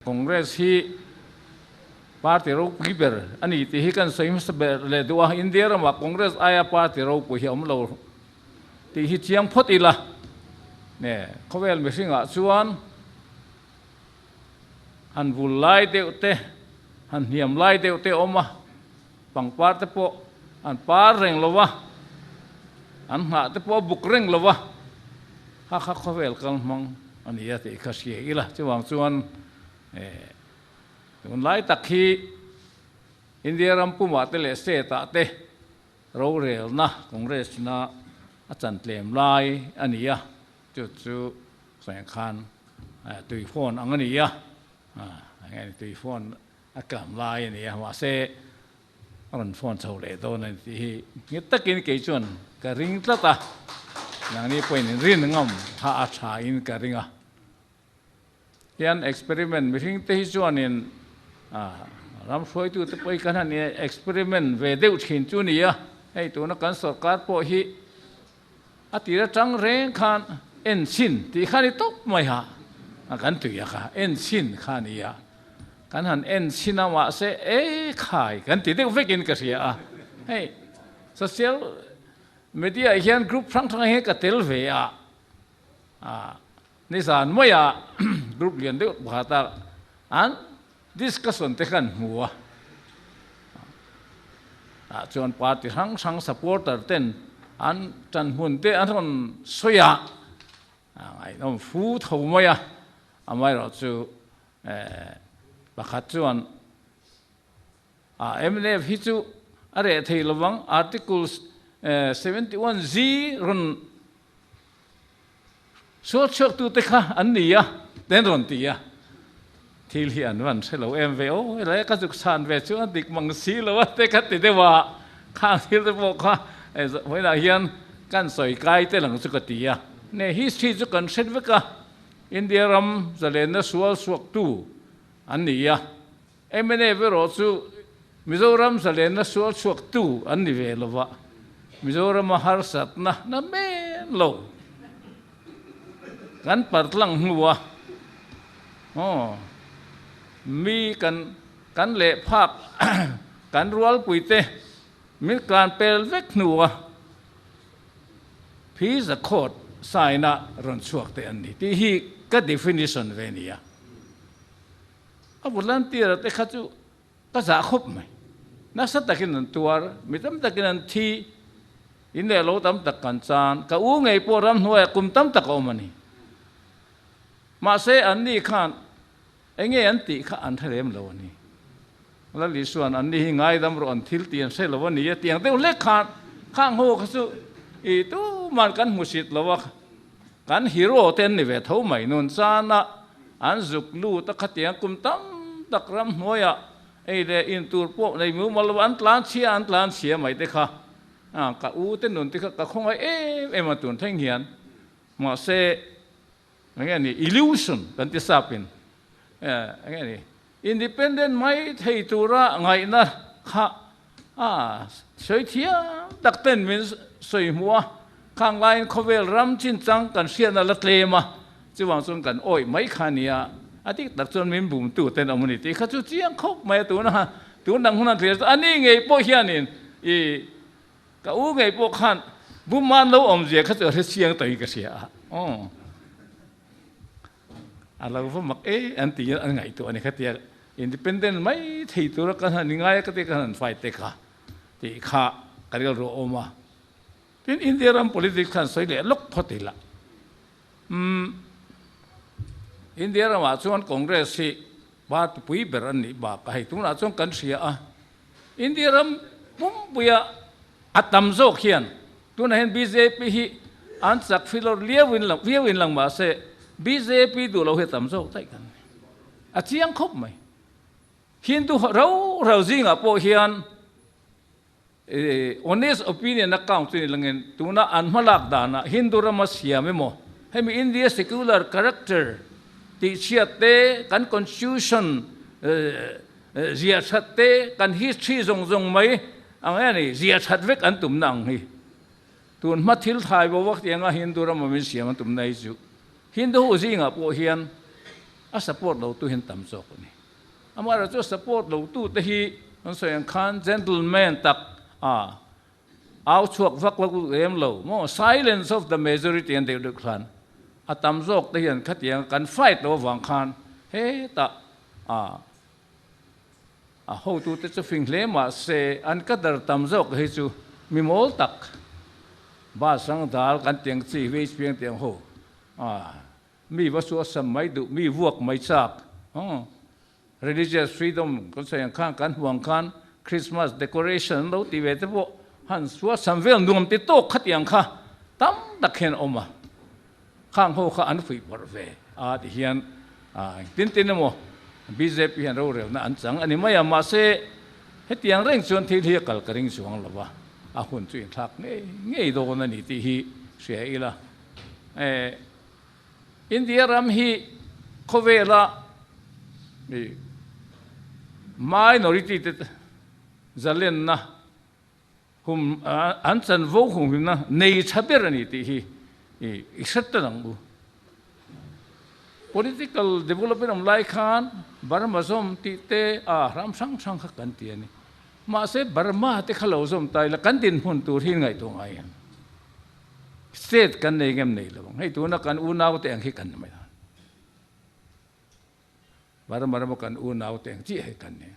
Congress hi party ropui ber a ni tih hi kan sawi hmasa ber leh duh a, India ramah Congress aia party ropui hi a awm lo tih hi chiang phawt ila. Ne, khawvel mihringah chuan han vul lai deuh te, han hniam lai deuh te a awm a, pangpar te pawh an par reng lo va, an hnah te pawh a buk reng lo va, kha kha khawvel kal hmang a ni a tih kha hria ila. Chuvang chuan tunlai tak hi India ram pumah te leh state ah te rorelna Congress na a chan tlem lai a ni a, chu chu sawiah khan tui phone ang a ni a, eng nge tui phone a kam lai a ni a, mahse A rawn phone chho leh dawn a ni tih hi nghet takin kei chuan ka ring tlat a, nangni pawhin in rin ngam kha a tha in ka ring a. Hian experiment mihring te hi chuanin ram hruaitu te pawh hi kan han experiment ve deuh thin chu ni a, hei tuna kan sorkar pawh hi a tir atang reng khan enchhin tih kha ni tawp mai a, kan tui a kha enchhin kha a ni a, kan han enchhin a mahse e khai kan ti deuh vekin ka hria a, hei social media ah hian group hrang hrang ah hian ka tel ve a, nizan maia group lian deuh pakhat a an discussion te khan hmu a, tah chuan party hrang hrang supporter ten an tan hmun te an rawn sawi a, a ngaihnawm fu tho mai a, amaherawh chu pakhat chuan a mnf hi chu a reh thei lovang article 71 Z rawn Sualchhuak tute kha an ni a, ten rawn ti a. Thil hi an van hre lo em ve aw, helai ka zuk chhan ve chu a dik mang si lo a te ka ti deuh a, khang thil te pawh kha vawiinah hian kan sawi kai te lang chu ka ti a. Ne history chu kan hret vek a, India ram zalenna sualchhuak tu an ni a, Mnf erawh chu Mizoram zalenna sual chhuaktu an ni ve lova, Mizorama harsatna na men lo kan partlang hnu a, aw mi kan kan leh phak kan rualpuite min tlan pel vek hnu a, Phi Zakhawt sign-a rawn chhuak te an ni tih hi ka definition ve nia. A volunteer te kha chu ka zah khawp mai. Nasa takin an tuar, mi tam takin an thi, in leh lo tam tak kan chan. Ka u ngei pawh ramhnuaiah kum tam tak a awm a ni. Mahse anni khan enge an tih kha an hre lem lo a ni. Lal Isua'n anni hi ngaidam rawh an thil tih an hre lo a ni a tih ang deuh hlek khan khang ho kha chu i tuman kan hmusit lo a, kan hero te an ni ve tho mai. Nun chana an zuk lut a khatiang kum tam tak ramhnuaiah ei leh in tur pawh nei mumal lo an tlan chhia an tlan chhia mai te kha ka u te nun te kha ka khawngaih em em a tun thleng hian. Mahse enge ni illusion kan ti sapin enge ni independent mai thei tura ngaihna kha a sawi thiam tak ten min sawi hmuh a, khang laiin khawvel ram chinchang kan hriatna la tlem a, chuvang chuan kan awih mai kha nia, a dik tak chuan min bumtu ten awm a ni tih kha chu chiang khawp mai a, tuna tun dang hun an thlir chu a ni ngei pawh hianin i Ka u ngei pawh khan Bumman lo awmzia kha chu a hre chiang tawhin ka hria a, aw a lo va mak e an ti an ngaihtuah a ni kha tia independent mai thei tura kan han ingai a ka tia kan han fight te kha tih kha ka rilru a awm a. Tin India ram politics khan sawi leh lawk phawt ila. Umm India ramah chuan Congress hi party pui ber an nih bakah hei tunah chuan kan hria a. India ram pumpuia a tam zawk hian tunah hian bjp hi an chak filawr liau in lang viau in lang mahse bjp duh lo hi a tam zawk daih kan ni. A chiang khawp mai. Hindu rau rau zingah pawh hian honest opinion account chu ni langin tuna an hmalak danah Hindu rama siam emaw hemi India secular character tihchhiat te kan constitution Zia that te kan history zawng zawng mai ang e ni, zia that vek an tumna ang hi. Tun hma thil thai bo vak tianga Hindu rama min siam an tumna hi chu Hindu ho zingah pawh hian A support lo tu hian tam zawk a ni. Amaherawhchu a support lo tu te hi an sawi ang khan gentleman tak a au chhuak vak lo lem lo maw, silence of the majority an deuh deuh khan a tam zawk te hian khatiang kan fight lo avang khan hetah a A hotute chu fing hle mah se an ka dar tam zawk hi chu mi mawl tak bus rang dal kan tiang chi vei piang tiang ho a mi va suah sam mai duh mi vuak mai chak religious freedom kan sawi ang khan kan hmu ang khan Christmas decoration an lo ti ve te pawh han suah sam vel nuam ti tawk khatiang kha tam tak hian a awm a. Khang ho kha an fuih pawrh ve a ti hian engtin tin emaw bjp hian rorelna an chang a ni mai a, mahse hetiang reng chuan thil hi a kal ka ring chuang lo va, a hun chu inthlak ngei ngei dawn a ni tih hi hria ila. India ram hi khawvela minority te zalenna Hum an chanvo humhimna nei tha ber a ni tih hi i hre ta ang u. Political development awm lai khan Burma zawm tih te a ram hrang hrang kha kan ti a ni. Mahse Burma te kha lo zawm ta ila kan dinhmun tur hi ngaihtuah ngai ang. State kan nei ngem nei lo ang. Hei tuna kan unau te ang hi kan ni mai a. Burma rama kan unau te ang chiah hi kan ni.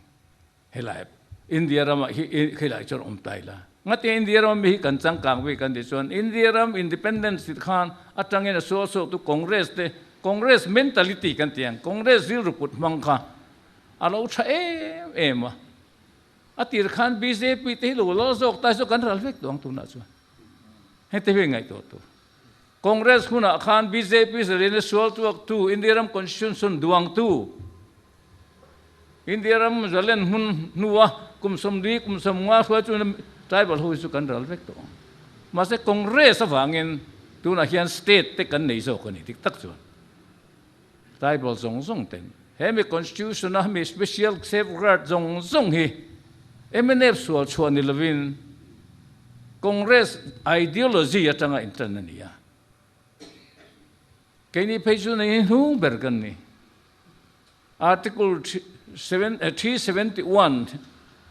Helai India ramah hi khilai chuan awm ta ila. Ngati India ram mi hi kan changkang ve kan tih chuan India ram independence tih khan atangin a sual suak tu Congress te Congress mentality kan ti ang Congress rilru put hmang kha a lo tha em em a. A tir khan bjp te hi lo lal zawk ta chu kan ral vek tawh ang tunah chuan. Hengte hi ngaihtuah tur. Congress hunah khan bjp zalena sual tuak tu India ram constitution duangtu India ram zalen hmun hnua kum sawmli kum sawmnga hruai chu tribal ho hi chu kan ral vek tawh ang. Mahse Congress avangin tunah hian state te kan nei zawk a ni dik tak chuan. Tribal zawng zawng ten he mi constitution a mi special safeguard zawng zawng hi mnf sual chhuah ni lovin Congress ideology atanga intan a ni a. Keini phei chu nei hi hnung ber kan ni. Article 371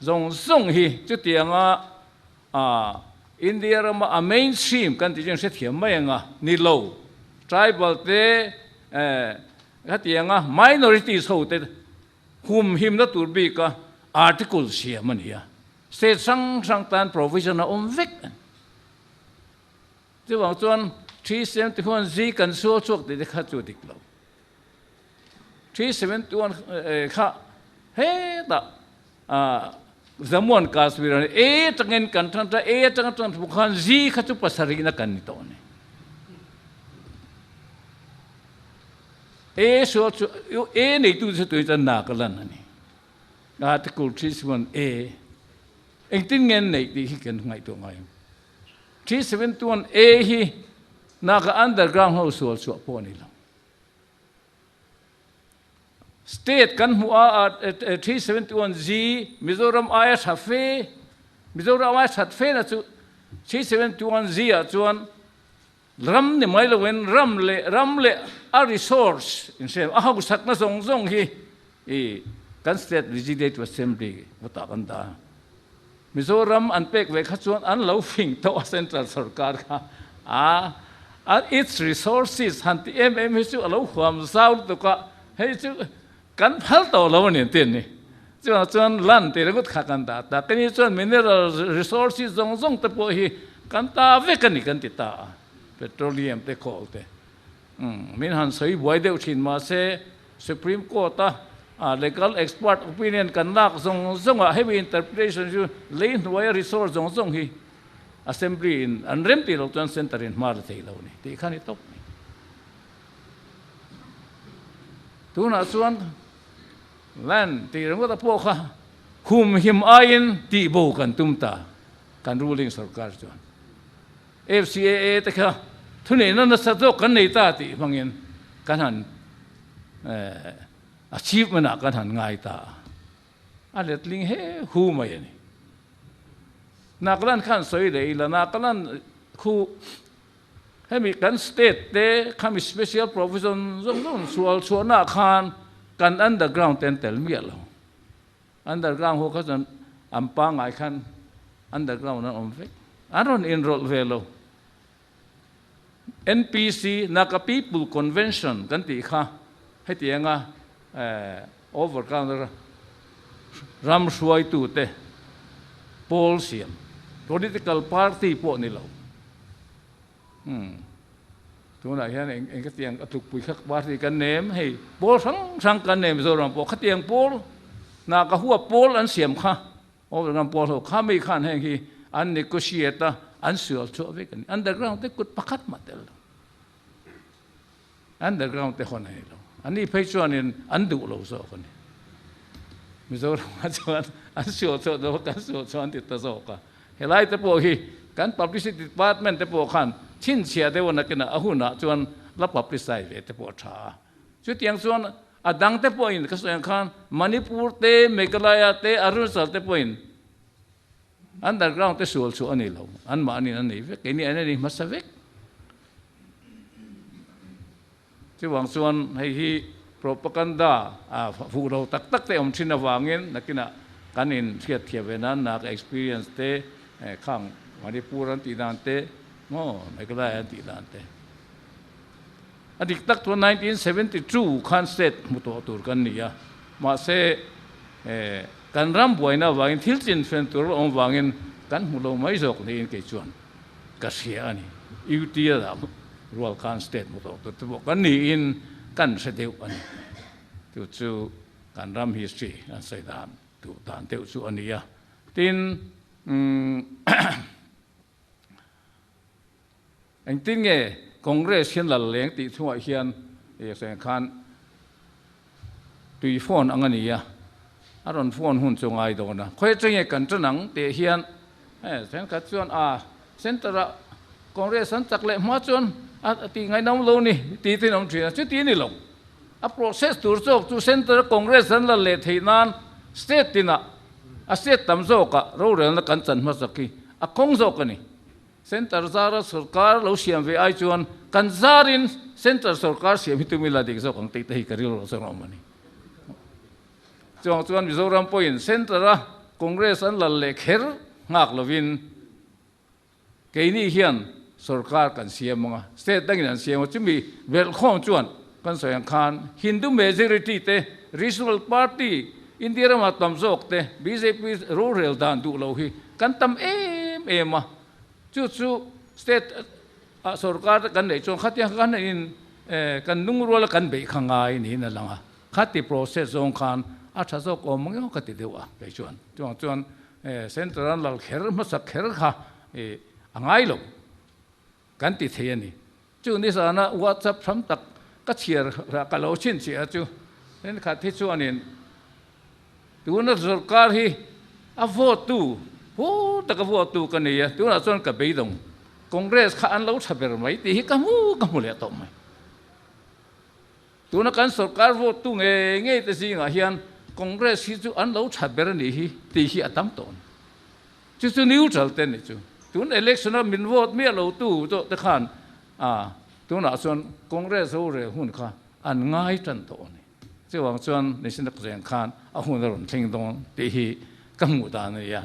zawng zawng hi chutianga India rama a mainstream kan tih chu hrethiam mai anga ni lo. Tribal te khatianga minorities ho te humhimna tur bika article siam a ni a. State hrang hrang tan provision a awm vek a ni. Chuvang chuan 371 Z kan sual chhuak tih te kha chu dik lo. 371 kha hetah Jammu and Kashmir a ni. A atangin kan tan ta, A atanga tan thu khan Z kha chu pasarihna kan ni tawh a ni. A sual chu A neitu chu tui chuan na ka lan a ni. Article 371 A engtin nge an neih tih hi kan ngaihtuah ngai ang. 371 A hi Naga underground ho sual chhuah pawh a ni lo. State kan hmuh a 371 G Mizoram aia tha fe Mizoram aia that fe na chu 371 G ah chuan ram ni mai loin ram leh ram leh a resource in hriat a hausakna zawng zawng hi i kan state legislative assembly kutah kan dah a. Mizoram an pek ve kha chuan an lo fing tawh a central sorkar kha a a its resources han ti em em hi chu a lo huam zau lutuk a, hei chu kan phal tawh lo a ni an ti a ni. Chuvang chuan land tih ringawt kha kan dah ta. Kani chuan mineral resources zawng zawng te pawh hi kan ta vek a ni kan ti ta a, petroleum te coal te. Min han sawi buai deuh thin mahse Supreme Court a legal expert opinion kan lak zawng zawngah hemi interpretation chu lei hnuaia resource zawng zawng hi Assembly in an rem tih loh chuan Centre in hma la thei lo a ni tih kha a ni tawp mai. Tunah chuan land tih ringawt a pawh kha humhim aiin tihbo kan tum ta kan ruling sorkar chuan. FCAA te kha thuneihna nasa zawk kan nei ta tih hmangin kan han achievement ah kan han ngai ta a, a letling he hu mai a ni. Nagaland khan sawi leh ila, Nagaland khu. Hemi kan state te khami special provision zawng zawng sual chhuahnaah khan kan underground te an tel miah lo. Underground ho kha chuan an pangngai khan underground an awm vek. An rawn inrawlh ve lo. NPC, Naga People Convention kan tih kha hetianga overground ram hruaitute pawl siam, political party pawh ni lo. Tunah hian eng khatiang a tlukpui kha party kan nem hei, pawl hrang hrang kan nei Mizoram pawh khatiang pawl Naga huap pawl an siam kha. Overground pawl ho kha mi khan heng hi an negotiate a, an sual chhuah vek a ni. Underground te kut pakhat mah tel lo. Underground te hawn a ni lo. Ani phei chuanin an duh lo zawk a ni. Mizoramah chuan an sual chhuah lo a, kan sual chhuah an ti ta zawk a. Helai te pawh hi kan publicity department te pawh khan chhinchhiah deuh a nakinah a hunah chuan la publicise ve te pawh a tha a. Chutiang chuan a dang te pawhin ka sawi ang khan Manipur te, Meghalaya te, Arunachal te pawhin underground te sual chhuah a ni lo. Anmahniin an nei vek, keini an nei hmasa vek. Chuvang chuan hei hi propaganda fuh lo tak tak te awm thin avangin nakinah kan inhriatthiah ve nan nak experience te khang Manipur an tih dan te maw Meghalaya an tih dan te. A dik tak chuan 1972 khan state hmu tawh tur kan ni a, mahse kan ram buaina avangin thil chinfen tur a awm avangin kan hmu lo mai zawk niin kei chuan ka hria a ni. UT a dah rual khan state hmu tawh tur te pawh kan niin kan hre deuh a ni. Chu chu kan ram history an sawi dan duh dan deuh chu a ni a. Tin, Engtin nge Congress hian lal leng tih chungah hian sawi ang khan tui phone ang a ni a, a rawn phone hun chu ngai dawn a. Khawi atang nge kan tan ang tih hian thenkhat chuan a centre ah Congress an chak leh hma chuan a tih ngaihnawm lo ni tih te in awm thin a, chuti a ni lo. A process tur zawk chu centre a Congress an lal leh theih nan state tinah a state tam zawkah rorelna kan chan hmasak hi a kawng zawk a ni. Centre zara sorkar lo siam ve ai chuan kan zarin centre sorkar siam hi tum ila dik zawk ang tih te hi ka rilru zawng a awm a ni. Chuvang chuan Mizoram pawhin centre a Congress an lal leh kher nghak lovin keini hian sorkar kan siam ang a, state dangin an siam a, chumi belhkhawm chuan kan sawi ang khan Hindu majority te, regional party India rama tam zawk te bjp rorel dan duh lo hi kan tam em em a, chu chu state ah sorkar te kan neih chuan khatiang kha kan in kan lungrual a kan beih kha ngai niin a lang a, khati process zawng khan a tha zawk awm ang emaw ka ti deuh a kei chuan, chuvang chuan central an lal kher hmasa kher kha a ngai lo kan ti thei a ni. Chu nizana WhatsApp hram tak ka chhiar ka lo chhinchhiah chu thenkhat hi chuanin tuna sorkar hi a vote tu hu taka vote tu ka nei a, tunah chuan ka beidawng Congress kha an lo tha ber mai tih hi ka hmu ka hmu leh tawh mai. Tuna kan sorkar vote tu ngei ngei te zingah hian Congress hi chu an lo tha ber a nih hi tih hi a tam tawh a ni. Chu chu neutral te ni chu. Tun election a min vote miah lo tu zawh te khan a tunah chuan Congress ho rel hun kha an ngai tan tawh a ni. Chuvang chuan Nisina Kazeng khan a hun a rawn thleng dawn tih hi ka hmuh dan a ni a.